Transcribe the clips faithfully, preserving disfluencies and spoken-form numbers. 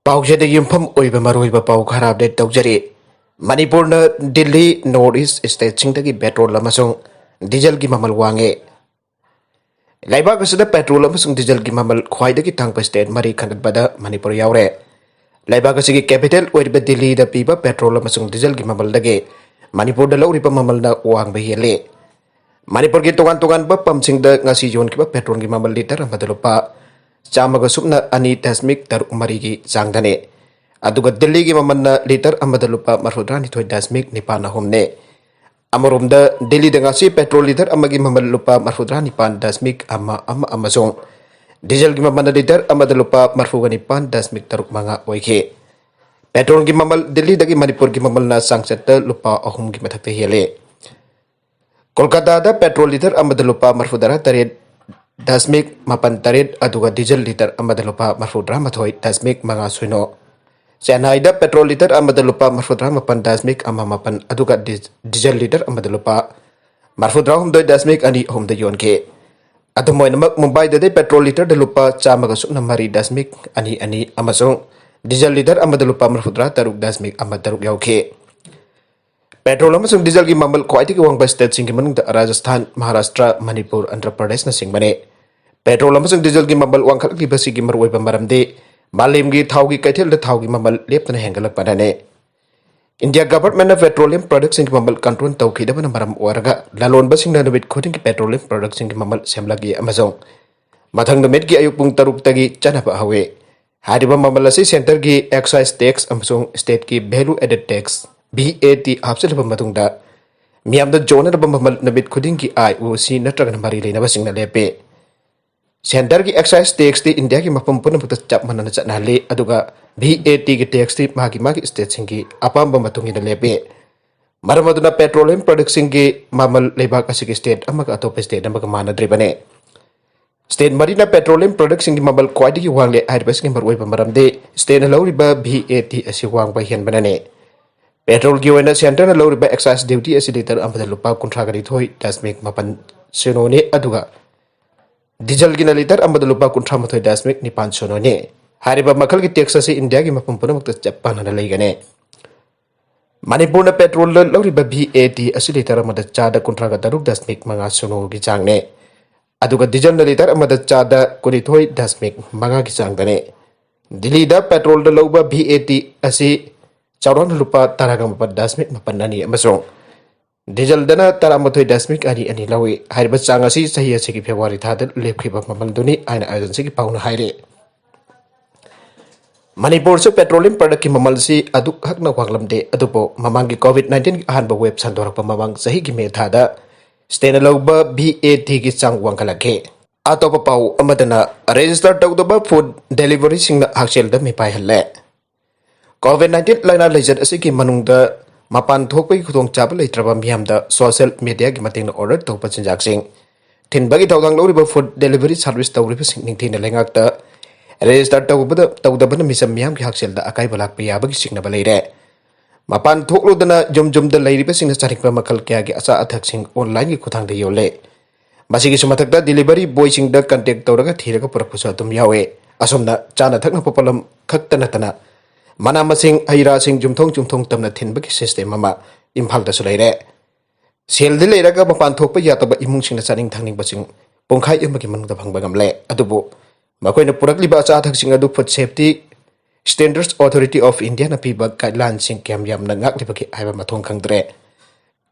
ꯄꯥꯎꯆꯦꯗ ꯌꯨꯝꯐꯝ ꯑꯣꯏꯕ ꯃꯔꯨꯑꯣꯏꯕ ꯄꯥꯎ ꯈꯔ ꯑꯞꯗꯦꯠ ꯇꯧꯖꯔꯤ꯫ ꯃꯅꯤꯄꯨꯔꯅ ꯗꯤꯜꯂꯤ, ꯅꯣꯔꯠ ꯏꯁ ꯁ꯭ꯇꯦꯠꯁꯤꯡꯗꯒꯤ ꯄꯦꯇ꯭ꯔꯣꯜ ꯑꯃꯁꯨꯡ ꯗꯤꯖꯜꯒꯤ ꯃꯃꯜ ꯋꯥꯡꯉꯦ꯫ ꯂꯩꯕꯥꯛ ꯑꯁꯤꯗ ꯄꯦꯇ꯭ꯔꯣꯜ ꯑꯃꯁꯨꯡ ꯗꯤꯖꯜꯒꯤ ꯃꯃꯜ ꯈ꯭ꯋꯥꯏꯗꯒꯤ ꯇꯥꯡꯕ ꯁ꯭ꯇꯦꯠ ꯃꯔꯤ ꯈꯟꯒꯠꯄꯗ ꯃꯅꯤꯄꯨꯔ ꯌꯥꯎꯔꯦ꯫ ꯂꯩꯕꯥꯛ ꯑꯁꯤꯒꯤ ꯀꯦꯄꯤꯇꯦꯜ ꯑꯣꯏꯔꯤꯕ ꯗꯤꯜꯂꯤꯗ ꯄꯤꯕ ꯄꯦꯇ꯭ꯔꯣꯜ ꯑꯃꯁꯨꯡ ꯗꯤꯖꯜꯒꯤ ꯃꯃꯜꯗꯒꯤ ꯃꯅꯤꯄꯨꯔꯗ ꯂꯧꯔꯤꯕ ꯃꯃꯜꯅ ꯋꯥꯡꯕ ꯍꯦꯜꯂꯤ꯫ ꯃꯅꯤꯄꯨꯔꯒꯤ ꯇꯣꯉꯥꯟ ꯇꯣꯉꯥꯟꯕ ꯄꯝꯁꯤꯡꯗ ꯉꯁꯤ ꯌꯣꯟꯈꯤꯕ ꯄꯦꯇ꯭ꯔꯣꯜꯒꯤ ꯃꯃꯜ ꯂꯤꯇꯔ ꯑꯃꯗ ꯂꯨꯄꯥ ꯆꯥꯝꯃꯒ ꯁꯨꯞꯅ ꯑꯅꯤ ꯗꯁꯃꯤꯛ ꯇꯔꯨꯛ ꯃꯔꯤꯒꯤ ꯆꯥꯡꯗꯅꯤ꯫ ꯑꯗꯨꯒ ꯗꯤꯜꯂꯤꯒꯤ ꯃꯃꯜꯅ ꯂꯤꯇꯔ ꯑꯃꯗ ꯂꯨꯄꯥ ꯃꯔꯐꯨꯇꯔꯥꯅꯤꯊꯣꯏ ꯗꯁꯃꯤꯛ ꯅꯤꯄꯥꯜ ꯑꯍꯨꯝꯅꯤ꯫ ꯑꯃꯔꯣꯝꯗ, ꯗꯤꯜꯂꯤꯗ ꯉꯁꯤ ꯄꯦꯇ꯭ꯔꯣꯜ ꯂꯤꯇꯔ ꯑꯃꯒꯤ ꯃꯃꯜ ꯂꯨꯄꯥ ꯃꯔꯐꯨꯇꯔꯥꯅꯤꯄꯥꯜ ꯗꯁꯃꯤꯛ ꯑꯃ ꯑꯃ ꯑꯃꯁꯨꯡ ꯗꯤꯖꯜꯒꯤ ꯃꯃꯜꯅ ꯂꯤꯇꯔ ꯑꯃꯗ ꯂꯨꯄꯥ ꯃꯔꯐꯨꯒ ꯅꯤꯄꯥꯜ ꯗꯁꯃꯤꯛ ꯇꯔꯨꯛ ꯃꯉꯥ ꯑꯣꯏꯈꯤ꯫ ꯄꯦꯇ꯭ꯔꯣꯜꯒꯤ ꯃꯃꯜ ꯗꯤꯜꯂꯤꯗꯒꯤ ꯃꯅꯤꯄꯨꯔꯒꯤ ꯃꯃꯜꯅ ꯆꯥꯡꯆꯠꯇ ꯂꯨꯄꯥ ꯑꯍꯨꯝꯒꯤ ꯃꯊꯛꯇ ꯍꯦꯜꯂꯤ꯫ ꯀꯣꯜꯀꯇꯥꯗ ꯄꯦꯇ꯭ꯔꯣꯜ ꯂꯤꯇꯔ ꯑꯃꯗ ꯂꯨꯄꯥ ꯃꯔꯐꯨꯇꯔꯥ ꯇꯔꯦꯠ ꯗꯁꯃꯤꯛ ꯃꯥꯄꯜ ꯇꯔꯦꯠ, ꯑꯗꯨꯒ ꯗꯤꯖꯜ ꯂꯤꯇꯔ ꯑꯃꯗ ꯂꯨꯄꯥ ꯃꯔꯐꯨꯇꯔꯥꯃꯥꯊꯣꯏ ꯗꯁꯃꯤꯛ ꯃꯉꯥ ꯁꯤꯅꯣ꯫ ꯆꯦꯟꯅꯥꯏꯗ ꯄꯦꯇ꯭ꯔꯣꯜ ꯂꯤꯇꯔ ꯑꯃꯗ ꯂꯨꯄꯥ ꯃꯔꯐꯨꯇꯔꯥꯃꯥꯄꯜ ꯗꯁꯃꯤꯛ ꯑꯃ ꯃꯥꯄꯜ, ꯑꯗꯨꯒ ꯗꯤ-, ꯗꯤꯖꯜ ꯂꯤꯇꯔ ꯑꯃꯗ ꯂꯨꯄꯥ ꯃꯔꯐꯨꯇꯔꯥꯍꯨꯝꯗꯣꯏ ꯗꯁꯃꯤꯛ ꯑꯅꯤ ꯑꯍꯨꯝꯗ ꯌꯣꯟꯈꯤ꯫ ꯑꯗꯨꯝ ꯑꯣꯏꯅꯃꯛ, ꯃꯨꯝꯕꯥꯏꯗꯗꯤ ꯄꯦꯇ꯭ꯔꯣꯜ ꯂꯤꯇꯔꯗ ꯂꯨꯄꯥ ꯆꯥꯝꯃꯒ ꯁꯨꯞꯅ ꯃꯔꯤ ꯗꯁꯃꯤꯛ ꯑꯅꯤ ꯑꯅꯤ ꯑꯃꯁꯨꯡ ꯗꯤꯖꯜ ꯂꯤꯇꯔ ꯑꯃꯗ ꯂꯨꯄꯥ ꯃꯔꯐꯨꯇꯔꯥ ꯇꯔꯨꯛ ꯗꯁꯃꯤꯛ ꯑꯃ ꯇꯔꯨꯛ ꯌꯥꯎꯈꯤ꯫ ꯄꯦꯇ꯭ꯔꯣꯜ ꯑꯃꯁꯨꯡ ꯗꯤꯖꯜꯒꯤ ꯃꯃꯜ ꯈ꯭ꯋꯥꯏꯗꯒꯤ ꯋꯥꯡꯕ ꯁ꯭ꯇꯦꯠꯁꯤꯡꯒꯤ ꯃꯅꯨꯡꯗ ꯔꯥꯖꯁꯊꯥꯟ, ꯃꯍꯥꯔꯥꯁꯇ꯭ꯔ, ꯃꯅꯤꯄꯨꯔ, ꯑꯟꯙ꯭ꯔ ꯄ꯭ꯔꯗꯦꯁꯅꯆꯤꯡꯕꯅꯤ꯫ ꯄꯦꯇ꯭ꯔꯣꯜ ꯑꯃꯁꯨꯡ ꯗꯤꯖꯜꯒꯤ ꯃꯃꯜ ꯋꯥꯡꯈꯠꯂꯛꯂꯤꯕꯁꯤꯒꯤ ꯃꯔꯨꯑꯣꯏꯕ ꯃꯔꯝꯗꯤ ꯃꯥꯂꯦꯝꯒꯤ ꯊꯥꯎꯒꯤ ꯀꯩꯊꯦꯜꯗ ꯊꯥꯎꯒꯤ ꯃꯃꯜ ꯂꯦꯞꯇꯅ ꯍꯦꯟꯒꯠꯂꯛꯄꯅꯅꯤ꯫ ꯏꯟꯗꯤꯌꯥ ꯒꯚꯔꯟꯃꯦꯟꯠꯅ ꯄꯦꯇ꯭ꯔꯣꯂꯤꯌꯝ ꯄ꯭ꯔꯗꯛꯁꯤꯡꯒꯤ ꯃꯃꯜ ꯀꯟꯇ꯭ꯔꯣꯜ ꯇꯧꯈꯤꯗꯕꯅ ꯃꯔꯝ ꯑꯣꯏꯔꯒ ꯂꯂꯣꯟꯕꯁꯤꯡꯅ ꯅꯨꯃꯤꯠ ꯈꯨꯗꯤꯡꯒꯤ ꯄꯦꯇ꯭ꯔꯣꯂꯤꯌꯝ ꯄ꯭ꯔꯗꯛꯁꯤꯡꯒꯤ ꯃꯃꯜ ꯁꯦꯝꯂꯛꯏ ꯑꯃꯁꯨꯡ ꯃꯊꯪ ꯅꯨꯃꯤꯠꯀꯤ ꯑꯌꯨꯛ ꯄꯨꯡ ꯇꯔꯨꯛꯇꯒꯤ ꯆꯠꯅꯕ ꯍꯧꯏ꯫ ꯍꯥꯏꯔꯤꯕ ꯃꯃꯜ ꯑꯁꯤ ꯁꯦꯟꯇꯔꯒꯤ ꯑꯦꯛꯁꯥꯏꯖ ꯇꯦꯛꯁ ꯑꯃꯁꯨꯡ ꯁ꯭ꯇꯦꯠꯀꯤ value added tax, V A T, ꯍꯥꯞꯆꯤꯜꯂꯕ ꯃꯇꯨꯡꯗ ꯃꯤꯌꯥꯝꯗ ꯌꯣꯟꯅꯅꯕ ꯃꯃꯜ ꯅꯨꯃꯤꯠ ꯈꯨꯗꯤꯡꯒꯤ ꯑꯥꯏ ꯑꯣ ꯁꯤ ꯅꯠꯇ꯭ꯔꯒꯅ ꯃꯔꯤ ꯂꯩꯅꯕꯁꯤꯡꯅ ꯂꯦꯞꯄꯤ꯫ ꯁꯦꯟꯇꯔꯒꯤ ꯑꯦꯛꯁꯥꯏꯖ ꯇꯦꯛꯁꯇꯤ ꯏꯟꯗꯤꯌꯥꯒꯤ ꯃꯐꯝ ꯄꯨꯝꯅꯃꯛꯇ ꯆꯞ ꯃꯥꯟꯅꯅ ꯆꯠꯅꯍꯜꯂꯤ, ꯑꯗꯨꯒ ꯚꯤ ꯑꯦ ꯇꯤꯒꯤ ꯇꯦꯛꯁꯇꯤ ꯃꯥꯒꯤ ꯃꯥꯒꯤ ꯁ꯭ꯇꯦꯠꯁꯤꯡꯒꯤ ꯑꯄꯥꯝꯕ ꯃꯇꯨꯡ ꯏꯟꯅ ꯂꯦꯞꯄꯤ꯫ ꯃꯔꯝ ꯑꯗꯨꯅ ꯄꯦꯇ꯭ꯔꯣꯂꯤꯌꯝ ꯄ꯭ꯔꯗꯛꯁꯤꯡꯒꯤ ꯃꯃꯜ ꯂꯩꯕꯥꯛ ꯑꯁꯤꯒꯤ ꯁ꯭ꯇꯦꯠ ꯑꯃꯒ ꯑꯇꯣꯞꯄ ꯁ꯭ꯇꯦꯠ ꯑꯃꯒ ꯃꯥꯟꯅꯗ꯭ꯔꯤꯕꯅꯤ꯫ ꯁ꯭ꯇꯦꯠ ꯃꯔꯤꯅ ꯄꯦꯇ꯭ꯔꯣꯂꯤꯌꯝ ꯄ꯭ꯔꯗꯛꯁꯤꯡꯒꯤ ꯃꯃꯜ ꯈ꯭ꯋꯥꯏꯗꯒꯤ ꯋꯥꯡꯂꯦ ꯍꯥꯏꯔꯤꯕꯁꯤꯒꯤ ꯃꯔꯨꯑꯣꯏꯕ ꯃꯔꯝꯗꯤ ꯁ꯭ꯇꯦꯠꯅ ꯂꯧꯔꯤꯕ ꯚꯤ ꯑꯦ ꯇꯤ ꯑꯁꯤ ꯋꯥꯡꯕ ꯍꯦꯟꯕꯅꯅꯤ꯫ ꯄꯦꯇ꯭ꯔꯣꯜꯒꯤ ꯑꯣꯏꯅ ꯁꯦꯟꯇꯔꯅ ꯂꯧꯔꯤꯕ ꯑꯦꯛꯁꯥꯏꯖ ꯗ꯭ꯌꯨꯇꯤ ꯑꯁꯤ ꯂꯤꯇꯔ ꯑꯃꯗ ꯂꯨꯄꯥ ꯀꯨꯟꯊ꯭ꯔꯥꯒ ꯅꯤꯊꯣꯏ ꯗꯁꯃꯤꯛ ꯃꯥꯄꯜ ꯁꯤꯅꯣꯅꯤ, ꯑꯗꯨꯒ ꯗꯤꯖꯜꯒꯤꯅ ꯂꯤꯇꯔ ꯑꯃꯗ ꯂꯨꯄꯥ ꯀꯨꯟꯊ꯭ꯔꯥꯃꯥꯊꯣꯏ ꯗꯁꯃꯤꯛ ꯅꯤꯄꯥꯜ ꯁꯤꯅꯣꯅꯤ꯫ ꯍꯥꯏꯔꯤꯕ ꯃꯈꯜꯒꯤ ꯇꯦꯛꯁ ꯑꯁꯤ ꯏꯟꯗꯤꯌꯥꯒꯤ ꯃꯐꯝ ꯄꯨꯝꯅꯃꯛꯇ ꯆꯞ ꯃꯥꯟꯅꯅ ꯂꯩꯒꯅꯤ꯫ ꯃꯅꯤꯄꯨꯔꯅ ꯄꯦꯇ꯭ꯔꯣꯜꯗ ꯂꯧꯔꯤꯕ ꯚꯤ ꯑꯦ ꯇꯤ ꯑꯁꯤ ꯂꯤꯇꯔ ꯑꯃꯗ ꯆꯥꯗ ꯀꯨꯟꯊ꯭ꯔꯥꯒ ꯇꯔꯨꯛ ꯗꯁꯃꯤꯛ ꯃꯉꯥ ꯁꯤꯅꯣꯒꯤ ꯆꯥꯡꯅꯤ꯫ ꯑꯗꯨꯒ ꯗꯤꯖꯜꯅ ꯂꯤꯇꯔ ꯑꯃꯗ ꯆꯥꯗ ꯀꯨꯟꯅꯤꯊꯣꯏ ꯗꯁꯃꯤꯛ ꯃꯉꯥꯒꯤ ꯆꯥꯡꯗꯅꯤ꯫ ꯗꯤꯜꯂꯤꯗ ꯄꯦꯇ꯭ꯔꯣꯜꯗ ꯂꯧꯕ ꯚꯤ ꯑꯦ ꯇꯤ ꯑꯁꯤ ꯆꯥꯎꯔꯥꯛꯅ ꯂꯨꯄꯥ ꯇꯔꯥꯒ ꯃꯥꯄꯟ ꯗꯁꯃꯤꯛ ꯃꯥꯄꯟ ꯑꯅꯤ ꯑꯃꯁꯨꯡ ꯗꯤꯖꯜꯗꯅ ꯇꯔꯥꯃꯥꯊꯣꯏ ꯗꯁꯃꯤꯛ ꯑꯅꯤ ꯑꯅꯤ ꯂꯧꯏ꯫ ꯍꯥꯏꯔꯤꯕ ꯆꯥꯡ ꯑꯁꯤ ꯆꯍꯤ ꯑꯁꯤꯒꯤ ꯐꯦꯕ꯭ꯔꯨꯋꯥꯔꯤ ꯊꯥꯗ ꯂꯦꯞꯈꯤꯕ ꯃꯃꯜꯗꯨꯅꯤ ꯍꯥꯏꯅ ꯑꯥꯌꯣꯖꯟꯁꯤꯒꯤ ꯄꯥꯎꯅ ꯍꯥꯏꯔꯤ꯫ ꯃꯅꯤꯄꯨꯔꯁꯨ ꯄꯦꯇ꯭ꯔꯣꯂꯤꯌꯝ ꯄ꯭ꯔꯗꯛꯀꯤ ꯃꯃꯜꯁꯤ ꯑꯗꯨꯛ ꯍꯛꯅ ꯋꯥꯡꯂꯝꯗꯦ, ꯑꯗꯨꯕꯨ ꯃꯃꯥꯡꯒꯤ ꯀꯣꯚꯤꯗ ꯅꯥꯏꯟꯇꯤꯟꯒꯤ ꯑꯍꯥꯟꯕ ꯋꯦꯕ ꯁꯟꯗꯣꯔꯛꯄ ꯃꯃꯥꯡ ꯆꯍꯤꯒꯤ ꯃꯦ ꯊꯥꯗ ꯁ꯭ꯇꯦꯠꯅ ꯂꯧꯕ ꯚꯤ ꯑꯦ ꯇꯤꯒꯤ ꯆꯥꯡ ꯋꯥꯡꯈꯠꯂꯛꯈꯤ꯫ ꯑꯇꯣꯞꯄ ꯄꯥꯎ ꯑꯃꯗꯅ, ꯔꯦꯖꯤꯁꯇꯔ ꯇꯧꯗꯕ ꯐꯨꯗ ꯗꯦꯂꯤꯚꯔꯤꯁꯤꯡꯅ ꯍꯛꯁꯦꯜꯗ ꯃꯤꯄꯥꯏꯍꯜꯂꯦ꯫ ꯀꯣꯚꯤꯗ ꯅꯥꯏꯟꯇꯤꯟ ꯂꯥꯏꯅꯥ ꯂꯩꯆꯠ ꯑꯁꯤꯒꯤ ꯃꯅꯨꯡꯗ ꯃꯄꯥꯟ ꯊꯣꯛꯄꯒꯤ ꯈꯨꯗꯣꯡꯆꯥꯕ ꯂꯩꯇ꯭ꯔꯕ ꯃꯤꯌꯥꯝꯗ ꯁꯣꯁꯤꯌꯦꯜ ꯃꯦꯗꯤꯌꯥꯒꯤ ꯃꯇꯦꯡꯅ ꯑꯣꯔꯗꯔ ꯇꯧꯕ ꯆꯤꯟꯖꯥꯛꯁꯤꯡ ꯊꯤꯟꯕꯒꯤ ꯊꯧꯗꯥꯡ ꯂꯧꯔꯤꯕ ꯐꯨꯗ ꯗꯦꯂꯤꯚꯔꯤ ꯁꯥꯔꯚꯤꯁ ꯇꯧꯔꯤꯕꯁꯤꯡ ꯅꯤꯡꯊꯤꯅ ꯂꯩꯉꯥꯛꯇ ꯔꯦꯖꯤꯁꯇꯔ ꯇꯧꯕꯗ, ꯇꯧꯗꯕꯅ ꯃꯤꯆꯝ ꯃꯤꯌꯥꯝꯒꯤ ꯍꯛꯁꯦꯜꯗ ꯑꯀꯥꯏꯕ ꯂꯥꯛꯄ ꯌꯥꯕꯒꯤ ꯆꯤꯡꯅꯕ ꯂꯩꯔꯦ꯫ ꯃꯄꯥꯟ ꯊꯣꯛꯂꯨꯗꯅ ꯌꯨꯝ ꯌꯨꯝꯗ ꯂꯩꯔꯤꯕꯁꯤꯡꯅ ꯆꯥꯅꯤꯡꯕ ꯃꯈꯜ ꯀꯌꯥꯒꯤ ꯑꯆꯥ ꯑꯊꯛꯁꯤꯡ ꯑꯣꯟꯂꯥꯏꯟꯒꯤ ꯈꯨꯠꯊꯥꯡꯗ ꯌꯣꯜꯂꯦ꯫ ꯃꯁꯤꯒꯤꯁꯨ ꯃꯊꯛꯇ ꯗꯤꯂꯤꯚꯔꯤ ꯕꯣꯏꯁꯤꯡꯗ ꯀꯟꯇꯦꯛ ꯇꯧꯔꯒ ꯊꯤꯔꯒ ꯄꯨꯔꯛꯄꯁꯨ ꯑꯗꯨꯝ ꯌꯥꯎꯋꯦ꯫ ꯑꯁꯨꯝꯅ ꯆꯥꯅ ꯊꯛꯅꯕ ꯄꯣꯠꯂꯝ ꯈꯛꯇ ꯅꯠꯇꯅ ꯃꯅꯥ ꯃꯁꯤꯡ, ꯍꯩ ꯔꯥꯁꯤꯡ ꯌꯨꯝꯊꯣꯡ ꯌꯨꯝꯊꯣꯡ ꯇꯝꯅ ꯊꯤꯟꯕꯒꯤ ꯁꯤꯁꯇꯦꯝ ꯑꯃ ꯏꯝꯐꯥꯜꯗꯁꯨ ꯂꯩꯔꯦ꯫ ꯁꯦꯜꯗꯤ ꯂꯩꯔꯒ ꯃꯄꯥꯟ ꯊꯣꯛꯄ ꯌꯥꯗꯕ ꯏꯃꯨꯡꯁꯤꯡꯅ ꯆꯥꯅꯤꯡ ꯊꯛꯅꯤꯡꯕꯁꯤꯡ ꯄꯨꯡꯈꯥꯏ ꯑꯃꯒꯤ ꯃꯅꯨꯡꯗ ꯐꯪꯕ ꯉꯝꯂꯦ꯫ ꯑꯗꯨꯕꯨ ꯃꯈꯣꯏꯅ ꯄꯨꯔꯛꯂꯤꯕ ꯑꯆꯥ ꯑꯊꯛꯁꯤꯡ ꯑꯗꯨ Food Safety Standards Authority of Indiaꯅ ꯄꯤꯕ ꯒꯥꯏꯗꯂꯥꯏꯟꯁꯤꯡ ꯀꯌꯥꯝ ꯌꯥꯝꯅ ꯉꯥꯛꯂꯤꯕꯒꯦ ꯍꯥꯏꯕ ꯃꯊꯣꯡ ꯈꯪꯗ꯭ꯔꯦ꯫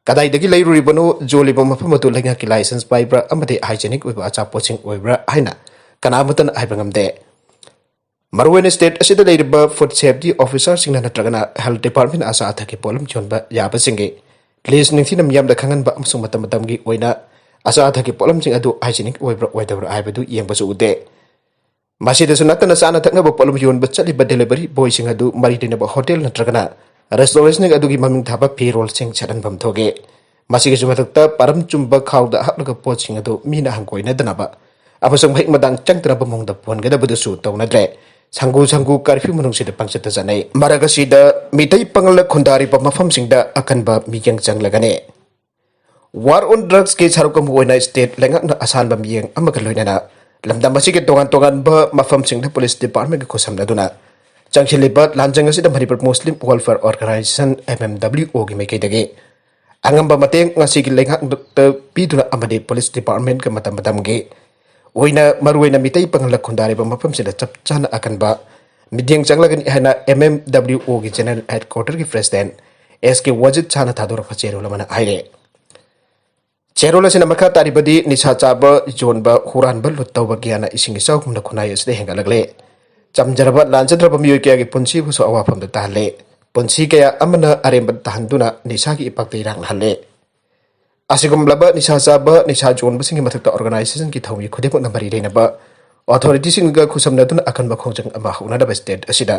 ꯀꯗꯥꯏꯗꯒꯤ ꯂꯩꯔꯨꯔꯤꯕꯅꯣ, ꯌꯣꯜꯂꯤꯕ ꯃꯐꯝ ꯑꯗꯨ ꯂꯩꯉꯥꯛꯀꯤ ꯂꯥꯏꯁꯦꯟꯁ ꯄꯥꯏꯕ꯭ꯔꯥ ꯑꯃꯗꯤ ꯍꯥꯏꯖꯤꯅꯤꯛ ꯑꯣꯏꯕ ꯑꯆꯥꯄꯣꯠꯁꯤꯡ ꯑꯣꯏꯕ꯭ꯔꯥ ꯍꯥꯏꯅ ꯀꯅꯥꯃꯠꯇꯅ ꯍꯥꯏꯕ ꯉꯝꯗꯦ꯫ ꯃꯔꯨꯑꯣꯏꯅ ꯁ꯭ꯇꯦꯠ ꯑꯁꯤꯗ ꯂꯩꯔꯤꯕ ꯐꯨꯗ ꯁꯦꯐꯇꯤ ꯑꯣꯐꯤꯁꯥꯔꯁꯤꯡꯅ ꯅꯠꯇ꯭ꯔꯒꯅ ꯍꯦꯜꯊ ꯗꯤꯄꯥꯔꯠꯃꯦꯟ ꯑꯆꯥ ꯑꯊꯛꯀꯤ ꯄꯣꯠꯂꯝ ꯌꯣꯟꯕ ꯌꯥꯕꯁꯤꯡꯒꯤ ꯂꯤꯁ ꯅꯤꯡꯊꯤꯅ ꯃꯤꯌꯥꯝꯗ ꯈꯪꯍꯟꯕ ꯑꯃꯁꯨꯡ ꯃꯇꯝ ꯃꯇꯝꯒꯤ ꯑꯣꯏꯅ ꯑꯆꯥ ꯑꯊꯛꯀꯤ ꯄꯣꯠꯂꯝꯁꯤꯡ ꯑꯗꯨ ꯍꯥꯏꯖꯤꯅꯤꯛ ꯑꯣꯏꯕ꯭ꯔꯥ ꯑꯣꯏꯗꯕ꯭ꯔꯥ ꯍꯥꯏꯕꯗꯨ ꯌꯦꯡꯕꯁꯨ ꯎꯗꯦ꯫ ꯃꯁꯤꯗꯁꯨ ꯅꯠꯇꯅ ꯆꯥꯅ ꯊꯛꯅꯕ ꯄꯣꯠꯂꯝ ꯌꯣꯟꯕ ꯆꯠꯂꯤꯕ ꯗꯦꯂꯤꯚꯔꯤ ꯕꯣꯏꯁꯤꯡ ꯑꯗꯨ ꯃꯔꯤ ꯂꯩꯅꯕ ꯍꯣꯇꯦꯜ ꯅꯠꯇ꯭ꯔꯒꯅ ꯔꯦꯁꯇꯨꯔꯦꯟꯁꯤꯡ ꯑꯗꯨꯒꯤ ꯃꯃꯤꯡ ꯊꯥꯕ ꯐꯤꯔꯣꯜꯁꯤꯡ ꯁꯦꯠꯍꯟꯐꯝ ꯊꯣꯛꯏ꯫ ꯃꯁꯤꯒꯤꯁꯨ ꯃꯊꯛꯇ ꯄꯔꯝ ꯆꯨꯝꯕ ꯈꯥꯎꯗ ꯍꯥꯞꯂꯒ ꯄꯣꯠꯁꯤꯡ ꯑꯗꯨ ꯃꯤꯅ ꯍꯪꯒꯣꯏꯅꯗꯅꯕ ꯑꯃꯁꯨꯡ ꯃꯍꯤꯛ ꯃꯇꯥꯡ ꯆꯪꯗꯅꯕ ꯃꯑꯣꯡꯗ ꯄꯨꯍꯟꯒꯗꯕꯗꯨꯁꯨ ꯇꯧꯅꯗ꯭ꯔꯦ꯫ ꯁꯪꯒꯨ ꯁꯪꯒꯨ ꯀꯔꯐ꯭ꯌꯨ ꯃꯅꯨꯡꯁꯤꯗ ꯄꯪꯆꯠꯇ ꯆꯠꯅꯩ꯫ ꯃꯔꯛ ꯑꯁꯤꯗ ꯃꯤꯇꯩ ꯄꯥꯉꯜꯅ ꯈꯨꯟꯗꯥꯔꯤꯕ ꯃꯐꯝꯁꯤꯡꯗ ꯑꯀꯟꯕ ꯃꯤꯠꯌꯦꯡ ꯆꯪꯂꯒꯅꯤ꯫ War on Drugsꯀꯤ ꯁꯔꯨꯛ ꯑꯃ ꯑꯣꯏꯅ ꯁ꯭ꯇꯦꯠ ꯂꯩꯉꯥꯛꯅ ꯑꯁꯥꯟꯕ ꯃꯤꯠꯌꯦꯡ ꯑꯃꯒ ꯂꯣꯏꯅꯅ ꯂꯝꯗꯝ ꯑꯁꯤꯒꯤ ꯇꯣꯉꯥꯟ ꯇꯣꯉꯥꯟꯕ ꯃꯐꯝꯁꯤꯡꯗ ꯄꯨꯂꯤꯁ ꯗꯤꯄꯥꯔꯠꯃꯦꯟꯒ ꯈꯨꯠꯁꯝꯅꯗꯨꯅ ꯆꯪꯁꯤꯜꯂꯤꯕ ꯂꯥꯟꯖꯪ ꯑꯁꯤꯗ Manipur Muslim welfare organisation, M M W ꯑꯣꯒꯤ ꯃꯥꯏꯀꯩꯗꯒꯤ ꯑꯉꯝꯕ ꯃꯇꯦꯡ ꯉꯁꯤꯒꯤ ꯂꯩꯉꯥꯛꯇ ꯄꯤꯗꯨꯅ ꯑꯃꯗꯤ ꯄꯨꯂꯤꯁ ꯗꯤꯄꯥꯔꯠꯃꯦꯟꯒ ꯃꯇꯝ ꯃꯇꯝꯒꯤ ꯑꯣꯏꯅ ꯃꯔꯨꯑꯣꯏꯅ ꯃꯤꯇꯩ ꯄꯥꯉꯜꯅ ꯈꯨꯟꯗꯥꯔꯤꯕ ꯃꯐꯝꯁꯤꯗ ꯆꯞ ꯆꯥꯅ ꯑꯀꯟꯕ ꯃꯤꯠꯌꯦꯡ ꯆꯪꯂꯒꯅꯤ ꯍꯥꯏꯅ ꯑꯦꯝ ꯑꯦꯝ ꯗꯕ꯭ꯂꯤꯎ ꯑꯣꯒꯤ ꯖꯦꯅꯔꯦꯜ ꯍꯦꯗꯀ꯭ꯋꯥꯇꯔꯒꯤ ꯄ꯭ꯔꯦꯁꯤꯗꯦꯟꯠ ꯑꯦꯁ ꯀꯦ ꯋꯥꯖꯤꯗ ꯁꯥꯍꯅ ꯊꯥꯗꯣꯔꯛꯄ ꯆꯦꯔꯣꯜ ꯑꯃꯅ ꯍꯥꯏꯔꯦ꯫ ꯆꯦꯔꯣꯜ ꯑꯁꯤꯅ ꯃꯈꯥ ꯇꯥꯔꯤꯕꯗꯤ ꯅꯤꯁꯥ ꯆꯥꯕ, ꯌꯣꯟꯕ, ꯍꯨꯔꯥꯟꯕ, ꯂꯨꯠ ꯇꯧꯕ ꯀꯌꯥꯅ ꯏꯁꯤꯡ ꯏꯆꯥꯎꯒꯨꯝꯅ ꯈꯨꯟꯅꯥꯏ ꯑꯁꯤꯗ ꯍꯦꯟꯒꯠꯂꯛꯂꯦ꯫ ꯆꯝꯖꯔꯕ, ꯂꯥꯟꯖꯗ꯭ꯔꯕ ꯃꯤꯑꯣꯏ ꯀꯌꯥꯒꯤ ꯄꯨꯟꯁꯤꯕꯨꯁꯨ ꯑꯋꯥꯐꯝꯗ ꯇꯥꯍꯜꯂꯦ꯫ ꯄꯨꯟꯁꯤ ꯀꯌꯥ ꯑꯃꯅ ꯑꯔꯦꯝꯕꯗ ꯇꯥꯍꯟꯗꯨꯅ ꯅꯤꯁꯥꯒꯤ ꯏꯄꯥꯛꯇ ꯏꯔꯥꯛꯅꯍꯜꯂꯦ꯫ ꯑꯁꯤꯒꯨꯝꯂꯕ ꯅꯤꯁꯥ ꯆꯥꯕ, ꯅꯤꯁꯥ ꯌꯣꯟꯕꯁꯤꯡꯒꯤ ꯃꯊꯛꯇ ꯑꯣꯔꯒꯅꯥꯏꯖꯦꯁꯟꯒꯤ ꯊꯧꯃꯤ ꯈꯨꯗꯤꯡꯃꯛꯅ ꯃꯔꯤ ꯂꯩꯅꯕ ꯑꯣꯊꯣꯔꯤꯇꯤꯁꯤꯡꯒ ꯈꯨꯠꯁꯝꯅꯗꯨꯅ ꯑꯀꯟꯕ ꯈꯣꯡꯖꯪ ꯑꯃ ꯍꯧꯅꯅꯕ ꯁ꯭ꯇꯦꯠ ꯑꯁꯤꯗ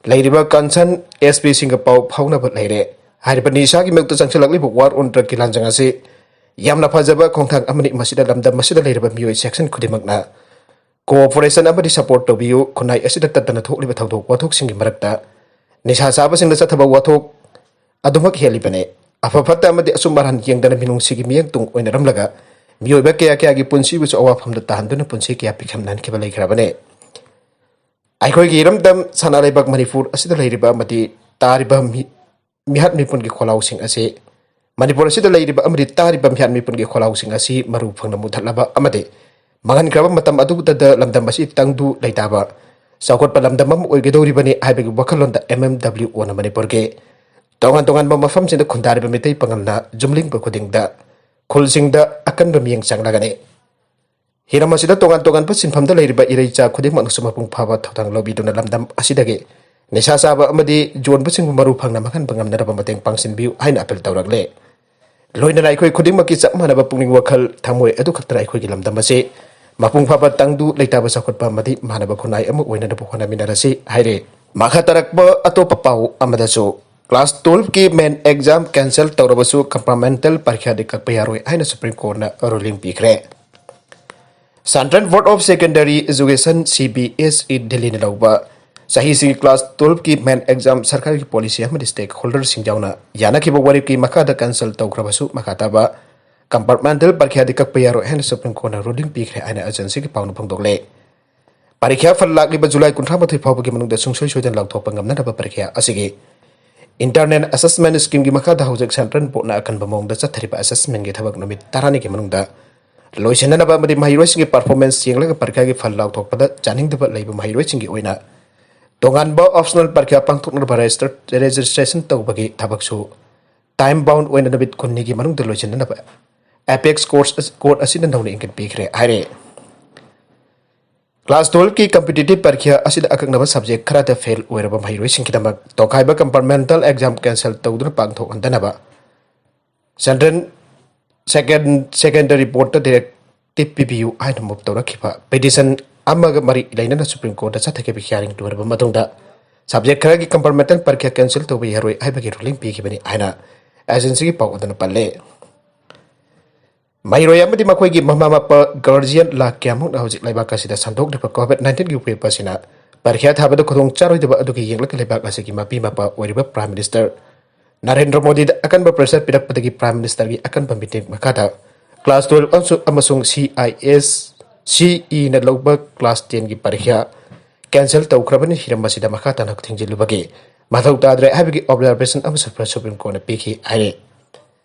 ꯂꯩꯔꯤꯕ ꯀꯟꯁꯔꯟ ꯑꯦꯁ ꯄꯤꯁꯤꯡꯒ ꯄꯥꯎ ꯐꯥꯎꯅꯕ ꯂꯩꯔꯦ꯫ ꯍꯥꯏꯔꯤꯕ ꯅꯤꯁꯥꯒꯤ ꯃꯥꯌꯣꯛꯇ ꯆꯪꯁꯤꯜꯂꯛꯂꯤꯕ ꯋꯥꯔ ꯑꯣꯟ ꯗ꯭ꯔꯒꯀꯤ ꯂꯥꯟꯖꯪ ꯑꯁꯤ ꯌꯥꯝꯅ ꯐꯖꯕ ꯈꯣꯡꯊꯥꯡ ꯑꯃꯅꯤ꯫ ꯃꯁꯤꯗ ꯂꯝꯗꯝ ꯑꯁꯤꯗ ꯂꯩꯔꯤꯕ ꯃꯤꯑꯣꯏ ꯁꯦꯛꯁꯟ ꯈꯨꯗꯤꯡꯃꯛꯅ ꯀꯣꯑꯣꯄꯔꯦꯁꯟ ꯑꯃꯗꯤ ꯁꯄꯣꯔꯠ ꯇꯧꯕꯤꯌꯨ꯫ ꯈꯨꯟꯅꯥꯏ ꯑꯁꯤꯗ ꯇꯠꯇꯅ ꯊꯣꯛꯂꯤꯕ ꯊꯧꯗꯣꯛ ꯋꯥꯊꯣꯛꯁꯤꯡꯒꯤ ꯃꯔꯛꯇ ꯅꯤꯁꯥ ꯆꯥꯕꯁꯤꯡꯗ ꯆꯠꯊꯕ ꯋꯥꯊꯣꯛ ꯑꯗꯨꯃꯛ ꯍꯦꯜꯂꯤꯕꯅꯤ꯫ ꯑꯐ ꯐꯠꯇ ꯑꯃꯗꯤ ꯑꯆꯨꯝ ꯑꯔꯥꯟ ꯌꯦꯡꯗꯅ ꯃꯤꯅꯨꯡꯁꯤꯒꯤ ꯃꯤꯠꯌꯦꯡ ꯇꯨꯡ ꯑꯣꯏꯅꯔꯝꯂꯒ ꯃꯤꯑꯣꯏꯕ ꯀꯌꯥ ꯀꯌꯥꯒꯤ ꯄꯨꯟꯁꯤꯕꯨꯁꯨ ꯑꯋꯥꯐꯝꯗ ꯇꯥꯍꯟꯗꯨꯅ ꯄꯨꯟꯁꯤ ꯀꯌꯥ ꯄꯤꯈꯝꯅꯍꯟꯈꯤꯕ ꯂꯩꯈ꯭ꯔꯕꯅꯤ꯫ ꯑꯩꯈꯣꯏꯒꯤ ꯏꯔꯝꯗꯝ ꯁꯅꯥ ꯂꯩꯕꯥꯛ ꯃꯅꯤꯄꯨꯔ ꯑꯁꯤꯗ ꯂꯩꯔꯤꯕ ꯑꯃꯗꯤ ꯇꯥꯔꯤꯕ ꯃꯤ-, ꯃꯤꯍꯥꯠ ꯃꯤꯄꯨꯟꯒꯤ ꯈꯣꯜꯂꯥꯎꯁꯤꯡ ꯑꯁꯤ, ꯃꯅꯤꯄꯨꯔ ꯑꯁꯤꯗ ꯂꯩꯔꯤꯕ ꯑꯃꯗꯤ ꯇꯥꯔꯤꯕ ꯃꯤꯍꯥꯠ ꯃꯤꯄꯨꯟꯒꯤ ꯈꯣꯜꯂꯥꯎꯁꯤꯡ ꯑꯁꯤ ꯃꯔꯨ ꯐꯪꯅ ꯃꯨꯊꯠꯂꯕ ꯑꯃꯗꯤ ꯃꯥꯡꯍꯟꯈ꯭ꯔꯕ ꯃꯇꯝ ꯑꯗꯨꯗ ꯂꯝꯗꯝ ꯑꯁꯤ ꯇꯪꯗꯨ ꯂꯩꯇꯥꯕ ꯆꯥꯎꯈꯠꯄ ꯂꯝꯗꯝ ꯑꯃ ꯑꯣꯏꯒꯗꯧꯔꯤꯕꯅꯤ ꯍꯥꯏꯕꯒꯤ ꯋꯥꯈꯜꯂꯣꯟꯗ ꯑꯦꯝ ꯑꯦꯝ ꯗꯕ꯭ꯂꯤꯎ ꯑꯣꯅ ꯃꯅꯤꯄꯨꯔꯒꯤ ꯇꯣꯉꯥꯟ ꯇꯣꯉꯥꯟꯕ ꯃꯐꯝꯁꯤꯡꯗ ꯈꯨꯟꯗꯥꯔꯤꯕ ꯃꯤꯇꯩ ꯄꯥꯉꯜꯅ ꯌꯨꯝꯂꯤꯡꯕ ꯈꯨꯗꯤꯡꯗ ꯈꯨꯜꯁꯤꯡꯗ ꯑꯀꯟꯕ ꯃꯤꯠꯌꯦꯡ ꯆꯪꯂꯒꯅꯤ꯫ ꯍꯤꯔꯝ ꯑꯁꯤꯗ ꯇꯣꯉꯥꯟ ꯇꯣꯉꯥꯟꯕ ꯁꯤꯟꯐꯝꯗ ꯂꯩꯔꯤꯕ ꯏꯔꯩꯆꯥ ꯈꯨꯗꯤꯡꯃꯛꯅꯁꯨ ꯃꯄꯨꯡ ꯐꯥꯕ ꯊꯧꯗꯥꯡ ꯂꯧꯕꯤꯗꯨꯅ ꯂꯝꯗꯝ ꯑꯁꯤꯗꯒꯤ ꯅꯤꯁꯥ ꯆꯥꯕ ꯑꯃꯗꯤ ꯌꯣꯟꯕꯁꯤꯡꯕꯨ ꯃꯔꯨ ꯐꯪꯅ ꯃꯥꯡꯍꯟꯕ ꯉꯝꯅꯅꯕ ꯃꯇꯦꯡ ꯄꯥꯡꯁꯤꯟꯕꯤꯌꯨ ꯍꯥꯏꯅ ꯑꯄꯤꯜ ꯇꯧꯔꯛꯂꯦ꯫ ꯂꯣꯏꯅꯅ ꯑꯩꯈꯣꯏ ꯈꯨꯗꯤꯡꯃꯛꯀꯤ ꯆꯞ ꯃꯥꯟꯅꯕ ꯄꯨꯛꯅꯤꯡ ꯋꯥꯈꯜ ꯊꯝꯃꯣꯏ ꯑꯗꯨ ꯈꯛꯇꯅ ꯑꯩꯈꯣꯏꯒꯤ ꯂꯝꯗꯝ ꯑꯁꯤ ꯃꯄꯨꯡ ꯐꯥꯕ ꯇꯪꯗꯨ ꯂꯩꯇꯥꯕ ꯆꯥꯎꯈꯠꯄ ꯑꯃꯗꯤ ꯃꯥꯟꯅꯕ ꯈꯨꯟꯅꯥꯏ ꯑꯃ ꯑꯣꯏꯅꯅꯕ ꯍꯣꯠꯅꯃꯤꯟꯅꯔꯁꯤ ꯍꯥꯏꯔꯦ꯫ ꯃꯈꯥ ꯇꯥꯔꯛꯄ ꯑꯇꯣꯞꯄ ꯄꯥꯎ ꯑꯃꯗꯁꯨ, ꯀ꯭ꯂꯥꯁ ꯇꯨꯋꯦꯜꯐꯀꯤ ꯃꯦꯟ ꯑꯦꯛꯖꯥꯝ ꯀꯦꯟꯁꯦꯜ ꯇꯧꯔꯕꯁꯨ ꯀꯝꯄꯥꯔꯃꯦꯟꯇꯦꯜ ꯄꯔꯤꯈ꯭ꯌꯥꯗꯤ ꯀꯛꯄ ꯌꯥꯔꯣꯏ ꯍꯥꯏꯅ ꯁꯨꯄ꯭ꯔꯤꯝ ꯀꯣꯔꯠꯅ ꯔꯨꯂꯤꯡ ꯄꯤꯈ꯭ꯔꯦ꯫ Central board of secondary education, C B S E, ꯗꯤꯜꯂꯤꯅ ꯂꯧꯕ ꯆꯍꯤꯁꯤꯒꯤ ꯀ꯭ꯂꯥꯁ ꯇꯨꯋꯦꯜꯐꯀꯤ ꯃꯦꯟ ꯑꯦꯛꯖꯥꯝ ꯁꯔꯀꯥꯔꯒꯤ ꯄꯣꯂꯤꯁꯤ ꯑꯃꯗꯤ ꯁ꯭ꯇꯦꯛ ꯍꯣꯜꯗꯔꯁꯤꯡ ꯌꯥꯎꯅ ꯌꯥꯅꯈꯤꯕ ꯋꯥꯔꯦꯞꯀꯤ ꯃꯈꯥꯗ ꯀꯦꯟꯁꯦꯜ ꯇꯧꯈ꯭ꯔꯕꯁꯨ ꯃꯈꯥ ꯇꯥꯕ Compartmental ꯄꯔꯤꯈ꯭ꯌꯥꯗꯤ ꯀꯛꯄ ꯌꯥꯔꯣꯏ ꯍꯥꯏꯅ Supreme Courtꯅ ruling ꯄꯤꯈ꯭ꯔꯦ ꯍꯥꯏꯅ agencyꯒꯤ ꯄꯥꯎꯅ ꯐꯣꯡꯗꯣꯛꯂꯦ꯫ ꯄꯔꯤꯈ꯭ꯌꯥ ꯐꯜ ꯂꯥꯛꯂꯤꯕ July ꯀꯨꯟꯊ꯭ꯔꯥ ꯃꯥꯊꯣꯏ ꯐꯥꯎꯕꯒꯤ ꯃꯅꯨꯡꯗ ꯁꯨꯡꯁꯣꯏ ꯁꯣꯏꯗꯅ ꯂꯥꯎꯊꯣꯛꯄ ꯉꯝꯅꯅꯕ ꯄꯔꯤꯈ꯭ꯌꯥ ꯑꯁꯤꯒꯤ Internal Assessment Schemeꯒꯤ ꯃꯈꯥꯗ ꯍꯧꯖꯤꯛ Central Boardꯅ ꯑꯀꯟꯕ ꯃꯑꯣꯡꯗ ꯆꯠꯊꯔꯤꯕ assessmentꯒꯤ ꯊꯕꯛ ꯅꯨꯃꯤꯠ ꯇꯔꯥꯅꯤꯒꯤ ꯃꯅꯨꯡꯗ ꯂꯣꯏꯁꯤꯟꯅꯅꯕ ꯑꯃꯗꯤ ꯃꯍꯩꯔꯣꯏꯁꯤꯡꯒꯤ performance ꯌꯦꯡꯂꯒ ꯄꯔꯤꯈ꯭ꯌꯥꯒꯤ ꯐꯜ ꯂꯥꯎꯊꯣꯛꯄꯗ ꯆꯥꯅꯤꯡꯗꯕ ꯂꯩꯕ ꯃꯍꯩꯔꯣꯏꯁꯤꯡꯒꯤ ꯑꯣꯏꯅ ꯇꯣꯉꯥꯟꯕ optional ꯄꯔꯤꯈ꯭ꯌꯥ ꯄꯥꯡꯊꯣꯛꯅꯕ register-, registration ꯇꯧꯕꯒꯤ ꯊꯕꯛꯁꯨ time bound ꯑꯣꯏꯅ ꯅꯨꯃꯤꯠ ꯀꯨꯟꯅꯤꯒꯤ ꯃꯅꯨꯡꯗ ꯂꯣꯏꯁꯤꯟꯅꯅꯕ Apex Court, Court ꯑꯁꯤꯅ ꯅꯧꯅ ꯏꯪꯒꯠ ꯄꯤꯈ꯭ꯔꯦ ꯍꯥꯏꯔꯦ꯫ Class twelveꯀꯤ competitive ꯄꯔꯤꯈ꯭ꯌꯥ ꯑꯁꯤꯗ ꯑꯀꯛꯅꯕ subject ꯈꯔꯗ fail ꯑꯣꯏꯔꯕ ꯃꯍꯩꯔꯣꯏꯁꯤꯡꯒꯤꯗꯃꯛ ꯇꯣꯈꯥꯏꯕ compartmental exam cancel ꯇꯧꯗꯨꯅ ꯄꯥꯡꯊꯣꯛꯍꯟꯗꯅꯕ Central Second, Secondary Boardꯇ directive ꯄꯤꯕꯤꯌꯨ ꯍꯥꯏꯅ move ꯇꯧꯔꯛꯈꯤꯕ petition ꯑꯃꯒ ꯃꯔꯤ ꯂꯩꯅꯅ Supreme Courtꯇ ꯆꯠꯊꯈꯤꯕ hearing ꯂꯣꯏꯔꯕ ꯃꯇꯨꯡꯗ subject ꯈꯔꯒꯤ compartmental ꯄꯔꯤꯈ꯭ꯌꯥ cancel ꯇꯧꯕ ꯌꯥꯔꯣꯏ ꯍꯥꯏꯕꯒꯤ ruling ꯄꯤꯈꯤꯕꯅꯤ ꯍꯥꯏꯅ agencyꯒꯤ ꯄꯥꯎ ꯑꯗꯨꯅ ꯄꯜꯂꯦ꯫ ꯃꯍꯩꯔꯣꯏ ꯑꯃꯗꯤ ꯃꯈꯣꯏꯒꯤ ꯃꯃꯥ ꯃꯄꯥ, guardian ꯂꯥꯈ ꯀꯌꯥꯃꯨꯛꯅ ꯍꯧꯖꯤꯛ ꯂꯩꯕꯥꯛ ꯑꯁꯤꯗ ꯁꯟꯗꯣꯛꯂꯤꯕ COVID nineteenꯒꯤ ꯋꯦꯕ ꯑꯁꯤꯅ ꯄꯔꯤꯈ꯭ꯌꯥ ꯊꯥꯕꯗ ꯈꯨꯗꯣꯡ ꯆꯥꯔꯣꯏꯗꯕ ꯑꯗꯨꯒꯤ ꯌꯦꯡꯂꯒ ꯂꯩꯕꯥꯛ ꯑꯁꯤꯒꯤ ꯃꯄꯤ ꯃꯄꯥ ꯑꯣꯏꯔꯤꯕ Prime Minister ꯅꯔꯦꯟꯗ꯭ꯔ ꯃꯣꯗꯤꯗ ꯑꯀꯟꯕ pressure ꯄꯤꯔꯛꯄꯗꯒꯤ Prime Ministerꯒꯤ ꯑꯀꯟꯕ ꯃꯤꯠꯌꯦꯡ ꯃꯈꯥꯗ class twelve ꯑꯃꯁꯨ-, ꯑꯃꯁꯨꯡ CISCEꯅ ꯂꯧꯕ class tenꯒꯤ ꯄꯔꯤꯈ꯭ꯌꯥ cancel ꯇꯧꯈ꯭ꯔꯕꯅꯤ꯫ ꯍꯤꯔꯝ ꯑꯁꯤꯗ ꯃꯈꯥ ꯇꯥꯅ ꯊꯤꯡꯖꯤꯜꯂꯨꯕꯒꯤ ꯃꯊꯧ ꯇꯥꯗ꯭ꯔꯦ ꯍꯥꯏꯕꯒꯤ observation ꯑꯃꯁꯨ Supreme Courtꯅ ꯄꯤꯈꯤ ꯍꯥꯏꯔꯤ꯫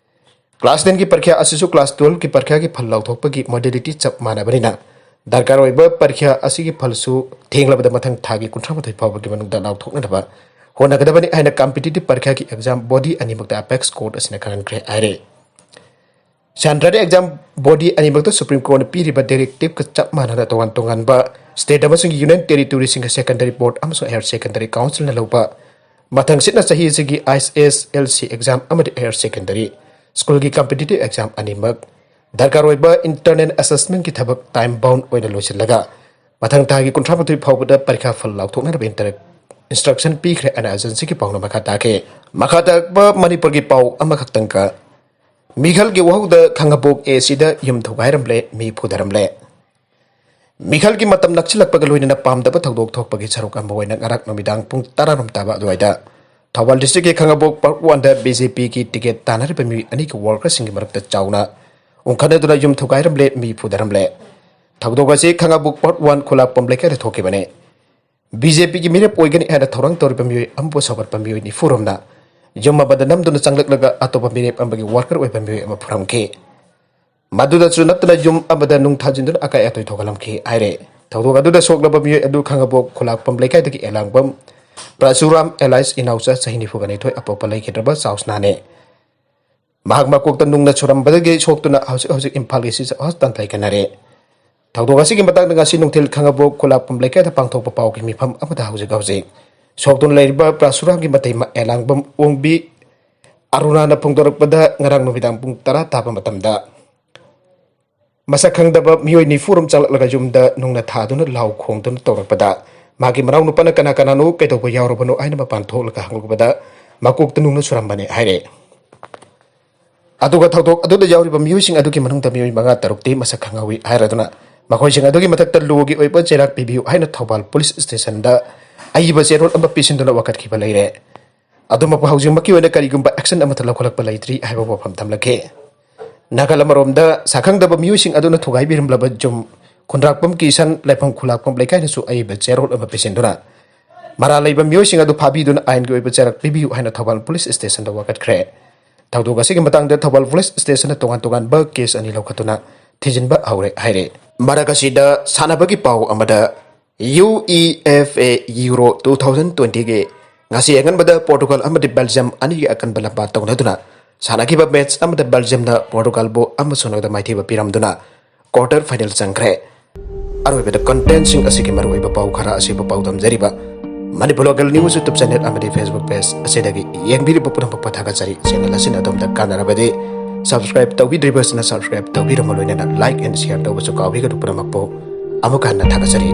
Class tenꯒꯤ ꯄꯔꯤꯈ꯭ꯌꯥ ꯑꯁꯤꯁꯨ class twelveꯀꯤ ꯄꯔꯤꯈ꯭ꯌꯥꯒꯤ ꯐꯜ ꯂꯥꯎꯊꯣꯛꯄꯒꯤ modality ꯆꯞ ꯃꯥꯟꯅꯕꯅꯤꯅ ꯗꯔꯀꯥꯔ ꯑꯣꯏꯕ ꯄꯔꯤꯈ꯭ꯌꯥ ꯑꯁꯤꯒꯤ ꯐꯜꯁꯨ ꯊꯦꯡꯂꯕꯗ ꯃꯊꯪ ꯊꯥꯒꯤ ꯀꯨꯟꯊ꯭ꯔꯥ ꯃꯥꯊꯣꯏ ꯐꯥꯎꯕꯒꯤ ꯃꯅꯨꯡꯗ ꯂꯥꯎꯊꯣꯛꯅꯅꯕ ꯍꯣꯠꯅꯒꯗꯕꯅꯤ ꯍꯥꯏꯅ competitive ꯄꯔꯤꯈ꯭ꯌꯥꯒꯤ exam body ꯑꯅꯤꯃꯛꯇ Apex Court ꯑꯁꯤꯅ ꯈꯪꯍꯟꯈ꯭ꯔꯦ ꯍꯥꯏꯔꯦ꯫ Central exam body ꯑꯅꯤꯃꯛꯇ Supreme Courtꯅ ꯄꯤꯔꯤꯕ directiveꯀ ꯆꯞ ꯃꯥꯟꯅꯅ ꯇꯣꯉꯥꯟ ꯇꯣꯉꯥꯟꯕ state ꯑꯃꯁꯨꯡ union territoryꯁꯤꯡꯒꯤ Secondary Board ꯑꯃꯁꯨꯡ Higher Secondary Councilꯅ ꯂꯧꯕ ꯃꯊꯪꯁꯤꯠꯅ ꯆꯍꯤ ꯑꯁꯤꯒꯤ SSLC exam ꯑꯃꯗꯤ Higher Secondary schoolꯒꯤ competitive exam ꯑꯅꯤꯃꯛ ꯗꯔꯀꯥꯔ ꯑꯣꯏꯕ internal assessmentꯀꯤ ꯊꯕꯛ time bound ꯑꯣꯏꯅ ꯂꯣꯏꯁꯤꯜꯂꯒ ꯃꯊꯪ ꯊꯥꯒꯤ ꯀꯨꯟꯊ꯭ꯔꯥ ꯃꯥꯊꯣꯏ ꯐꯥꯎꯕꯗ ꯄꯔꯤꯈꯥ ꯐꯜ ꯂꯥꯎꯊꯣꯛꯅꯅꯕ inter-, instruction ꯄꯤꯈ꯭ꯔꯦ ꯍꯥꯏꯅ agencyꯒꯤ ꯄꯥꯎꯅ ꯃꯈꯥ ꯇꯥꯈꯤ꯫ ꯃꯈꯥ ꯇꯥꯔꯛꯄ ꯃꯅꯤꯄꯨꯔꯒꯤ ꯄꯥꯎ ꯑꯃꯈꯛꯇꯪꯒ ꯃꯤꯈꯜꯒꯤ ꯋꯥꯍꯧꯗ ꯈꯥꯉꯕꯣꯛ ACꯗ ꯌꯨꯝ ꯊꯨꯒꯥꯏꯔꯝꯂꯦ, ꯃꯤ ꯐꯨꯊꯔꯝꯂꯦ꯫ ꯃꯤꯈꯜꯒꯤ ꯃꯇꯝ ꯅꯛꯁꯤꯜꯂꯛꯄꯒ ꯂꯣꯏꯅꯅ ꯄꯥꯝꯗꯕ ꯊꯧꯗꯣꯛ ꯊꯣꯛꯄꯒꯤ ꯁꯔꯨꯛ ꯑꯃ ꯑꯣꯏꯅ ꯉꯔꯥꯡ ꯅꯨꯃꯤꯗꯥꯡ ꯄꯨꯡ ꯇꯔꯥꯔꯣꯝ ꯇꯥꯕ ꯑꯗꯨꯋꯥꯏꯗ ꯊꯧꯕꯥꯜ districtꯀꯤ ꯈꯥꯉꯕꯣꯛ Park Oneꯗ BJPꯒꯤ ticket ꯇꯥꯟꯅꯔꯤꯕ ꯃꯤꯑꯣꯏ ꯑꯅꯤꯒꯤ workerꯁꯤꯡꯒꯤ ꯃꯔꯛꯇ ꯆꯥꯎꯅ ꯎꯪꯈꯠꯅꯗꯨꯅ ꯌꯨꯝ ꯊꯨꯒꯥꯏꯔꯝꯂꯦ, ꯃꯤ ꯐꯨꯗꯔꯝꯂꯦ꯫ ꯊꯧꯗꯣꯛ ꯑꯁꯤ ꯈꯥꯉꯕꯣꯛ ꯄꯥꯔꯠ ꯋꯥꯟ ꯈꯨꯂꯥꯛꯄꯝ ꯂꯩꯀꯥꯏꯗ ꯊꯣꯛꯈꯤꯕꯅꯤ꯫ ꯕꯤ ꯖꯦ ꯄꯤꯒꯤ ꯃꯤꯔꯦꯞ ꯑꯣꯏꯒꯅꯤ ꯍꯥꯏꯅ ꯊꯧꯔꯥꯡ ꯇꯧꯔꯤꯕ ꯃꯤꯑꯣꯏ ꯑꯃꯕꯨ ꯁꯧꯒꯠꯄ ꯃꯤꯑꯣꯏ ꯅꯤꯐꯨ ꯔꯣꯝꯅ ꯌꯨꯝ ꯑꯃꯗ ꯅꯝꯗꯨꯅ ꯆꯪꯂꯛꯂꯒ ꯑꯇꯣꯞꯄ ꯃꯤꯔꯦꯞ ꯑꯃꯒꯤ ꯋꯥꯔꯀꯔ ꯑꯣꯏꯕ ꯃꯤꯑꯣꯏ ꯑꯃ ꯐꯨꯔꯝꯈꯤ꯫ ꯃꯗꯨꯗꯁꯨ ꯅꯠꯇꯅ ꯌꯨꯝ ꯑꯃꯗ ꯅꯨꯡ ꯊꯥꯖꯤꯟꯗꯨꯅ ꯑꯀꯥꯏ ꯑꯇꯣꯏ ꯊꯣꯛꯍꯜꯂꯝꯈꯤ ꯍꯥꯏꯔꯦ꯫ ꯊꯧꯗꯣꯛ ꯑꯗꯨꯗ ꯁꯣꯛꯂꯕ ꯃꯤꯑꯣꯏ ꯑꯗꯨ ꯈꯥꯉꯕꯣꯛ ꯈꯨꯂꯥꯛꯄꯝ ꯂꯩꯀꯥꯏꯗꯒꯤ ꯑꯦꯂꯥꯡꯕꯝ ꯄ꯭ꯔꯁꯨꯔꯥꯝ alias ꯏꯅꯥꯎꯆꯥ ꯆꯍꯤ ꯅꯤꯐꯨꯒ ꯅꯤꯊꯣꯏ ꯑꯄꯣꯛꯄ ꯂꯩꯈꯤꯗ꯭ꯔꯕ ꯆꯥꯎꯁꯅꯥꯅꯦ꯫ ꯃꯍꯥꯛ ꯃꯀꯣꯛꯇ ꯅꯨꯡꯅ ꯁꯨꯔꯝꯕꯗꯒꯤ ꯁꯣꯛꯇꯨꯅ ꯍꯧꯖꯤꯛ ꯍꯧꯖꯤꯛ ꯏꯝꯐꯥꯜꯒꯤ ꯁꯤꯖ ꯍꯣꯁꯄꯤꯇꯥꯜꯗ ꯂꯩꯈꯟꯅꯔꯦ꯫ ꯊꯧꯗꯣꯛ ꯑꯁꯤꯒꯤ ꯃꯇꯥꯡꯗ ꯉꯁꯤ ꯅꯨꯡꯊꯤꯜ ꯈꯥꯉꯕꯣꯛ ꯈꯨꯂꯥꯛꯄꯝ ꯂꯩꯀꯥꯏꯗ ꯄꯥꯡꯊꯣꯛꯄ ꯄꯥꯎꯒꯤ ꯃꯤꯐꯝ ꯑꯃꯗ ꯍꯧꯖꯤꯛ ꯍꯧꯖꯤꯛ ꯁꯣꯛꯇꯨꯅ ꯂꯩꯔꯤꯕ ꯄ꯭ꯔꯁꯨꯔꯥꯝꯒꯤ ꯃꯇꯩꯃ ꯑꯦꯂꯥꯡꯕꯝ ꯑꯣꯡꯕꯤ ꯑꯔꯨꯅꯥꯅ ꯐꯣꯡꯗꯣꯔꯛꯄꯗ, ꯉꯔꯥꯡ ꯅꯨꯃꯤꯗꯥꯡ ꯄꯨꯡ ꯇꯔꯥ ꯇꯥꯕ ꯃꯇꯝꯗ ꯃꯁꯛ ꯈꯪꯗꯕ ꯃꯤꯑꯣꯏ ꯅꯤꯐꯨ ꯔꯣꯝ ꯆꯪꯂꯛꯂꯒ ꯌꯨꯝꯗ ꯅꯨꯡꯅ ꯊꯥꯗꯨꯅ ꯂꯥꯎ ꯈꯣꯡꯗꯨꯅ ꯇꯧꯔꯛꯄꯗ, ꯃꯍꯥꯛꯀꯤ ꯃꯅꯥꯎ ꯅꯨꯄꯥꯅ "ꯀꯅꯥ ꯀꯅꯥꯅꯣ, ꯀꯩꯗꯧꯕ ꯌꯥꯎꯔꯕꯅꯣ?" ꯍꯥꯏꯅ ꯃꯄꯥꯟ ꯊꯣꯛꯂꯒ ꯍꯪꯂꯨꯕꯗ, ꯃꯀꯣꯛꯇ ꯅꯨꯡꯅ ꯁꯨꯔꯝꯕꯅꯤ ꯍꯥꯏꯔꯦ꯫ ꯑꯗꯨꯒ ꯊꯧꯗꯣꯛ ꯑꯗꯨꯗ ꯌꯥꯎꯔꯤꯕ ꯃꯤꯑꯣꯏꯁꯤꯡ ꯑꯗꯨꯒꯤ ꯃꯅꯨꯡꯗ ꯃꯤꯑꯣꯏ ꯃꯉꯥ ꯇꯔꯨꯛꯇꯤ ꯃꯁꯛ ꯈꯪꯍꯧꯏ ꯍꯥꯏꯔꯗꯨꯅ, ꯃꯈꯣꯏꯁꯤꯡ ꯑꯗꯨꯒꯤ ꯃꯊꯛꯇ ꯂꯣꯒꯤ ꯑꯣꯏꯕ ꯆꯩꯔꯥꯛ ꯄꯤꯕꯤꯌꯨ ꯍꯥꯏꯅ ꯊꯧꯕꯥꯜ ꯄꯨꯂꯤꯁ ꯁ꯭ꯇꯦꯁꯟꯗ ꯑꯏꯕ ꯆꯦꯔꯣꯜ ꯑꯃ ꯄꯤꯁꯤꯟꯗꯨꯅ ꯋꯥꯀꯠꯈꯤꯕ ꯂꯩꯔꯦ꯫ ꯑꯗꯨꯃꯛꯄꯨ ꯍꯧꯖꯤꯛꯃꯛꯀꯤ ꯑꯣꯏꯅ ꯀꯔꯤꯒꯨꯝꯕ action ꯑꯃꯠꯇ ꯂꯧꯈꯠꯂꯛꯄ ꯂꯩꯇ꯭ꯔꯤ ꯍꯥꯏꯕ ꯋꯥꯐꯝ ꯊꯝꯂꯛꯈꯤ꯫ ꯅꯥꯀꯜ ꯑꯃꯔꯣꯝꯗ, ꯁꯛꯈꯪꯗꯕ ꯃꯤꯑꯣꯏꯁꯤꯡ ꯑꯗꯨꯅ ꯊꯨꯒꯥꯏꯕꯤꯔꯝꯂꯕ ꯌꯨꯝ ꯈꯨꯟꯗ꯭ꯔꯥꯛꯄꯝ ꯀꯤꯁꯟ, ꯂꯩꯐꯝ ꯈꯨꯂꯥꯛꯄꯝ ꯂꯩꯀꯥꯏꯅꯁꯨ ꯑꯏꯕ ꯆꯦꯔꯣꯜ ꯑꯃ ꯄꯤꯁꯤꯟꯗꯨꯅ, ꯃꯔꯥꯜ ꯂꯩꯕ ꯃꯤꯑꯣꯏꯁꯤꯡ ꯑꯗꯨ ꯐꯥꯕꯤꯗꯨꯅ ꯑꯥꯏꯟꯒꯤ ꯑꯣꯏꯕ ꯆꯩꯔꯥꯛ ꯄꯤꯕꯤꯌꯨ ꯍꯥꯏꯅ ꯊꯧꯕꯥꯜ ꯄꯨꯂꯤꯁ ꯁ꯭ꯇꯦꯁꯟꯗ ꯋꯥꯀꯠꯈ꯭ꯔꯦ꯫ ꯊꯧꯗꯣꯛ ꯑꯁꯤꯒꯤ ꯃꯇꯥꯡꯗ ꯊꯧꯕꯥꯜ ꯄꯨꯂꯤꯁ ꯁ꯭ꯇꯦꯁꯟꯅ ꯇꯣꯉꯥꯟ ꯇꯣꯉꯥꯟꯕ ꯀꯦꯁ ꯑꯅꯤ ꯂꯧꯈꯠꯇꯨꯅ ꯊꯤꯖꯤꯟꯕ ꯍꯧꯔꯦ ꯍꯥꯏꯔꯦ꯫ ꯃꯔꯛ ꯑꯁꯤꯗ ꯁꯥꯟꯅꯕꯒꯤ ꯄꯥꯎ ꯑꯃꯗ, U E F A euro two thousand ꯇ꯭ꯋꯦꯟꯇꯤꯒꯤ ꯉꯁꯤ ꯑꯉꯟꯕꯗ ꯄꯣꯔꯇꯨꯒꯜ ꯑꯃꯗꯤ ꯕꯦꯜꯖꯤꯌꯝ ꯑꯅꯤꯒꯤ ꯑꯀꯟꯕ ꯂꯝꯕꯥ ꯇꯧꯅꯗꯨꯅ ꯁꯥꯟꯅꯈꯤꯕ ꯃꯦꯆ ꯑꯃꯗ ꯕꯦꯜꯖꯤꯌꯝꯅ ꯄꯣꯔꯇꯨꯒꯜꯕꯨ ꯑꯃ ꯁꯨꯅꯗ ꯃꯥꯏꯊꯤꯕ ꯄꯤꯔꯝꯗꯨꯅ ꯀ꯭ꯋꯥꯔꯇꯔ ꯐꯥꯏꯅꯦꯜ ꯆꯪꯈ꯭ꯔꯦ꯫ ꯑꯔꯣꯏꯕꯗ ꯀꯟꯇꯦꯟꯁꯤꯡ ꯑꯁꯤꯒꯤ ꯃꯔꯨꯑꯣꯏꯕ ꯄꯥꯎ ꯈꯔ ꯑꯁꯤꯕꯨ ꯄꯥꯎꯗꯝꯖꯔꯤꯕ Manipur local news YouTube channel ꯑꯃꯗꯤ ꯐꯦꯁꯕꯨꯛ ꯄꯦꯖ ꯑꯁꯤꯗꯒꯤ ꯌꯦꯡꯕꯤꯔꯤꯕ ꯄꯨꯝꯅꯃꯛꯄꯨ ꯊꯥꯒꯠꯆꯔꯤ꯫ ꯆꯦꯅꯦꯜ ꯑꯁꯤꯅ ꯑꯗꯣꯝꯗ ꯀꯥꯟꯅꯔꯕꯗꯤ ꯁꯕꯁꯀ꯭ꯔꯥꯏꯕ ꯇꯧꯕꯤꯗ꯭ꯔꯤꯕꯁꯤꯅ ꯁꯕꯁꯀ꯭ꯔꯥꯏꯕ ꯇꯧꯕꯤꯔꯝꯃ ꯂꯣꯏꯅꯅ like and share ꯇꯧꯕꯁꯨ ꯀꯥꯎꯕꯤꯒꯅꯨ꯫ ꯄꯨꯝꯅꯃꯛꯄꯨ ꯑꯃꯨꯛ ꯍꯟꯅ ꯊꯥꯒꯠꯆꯔꯤ꯫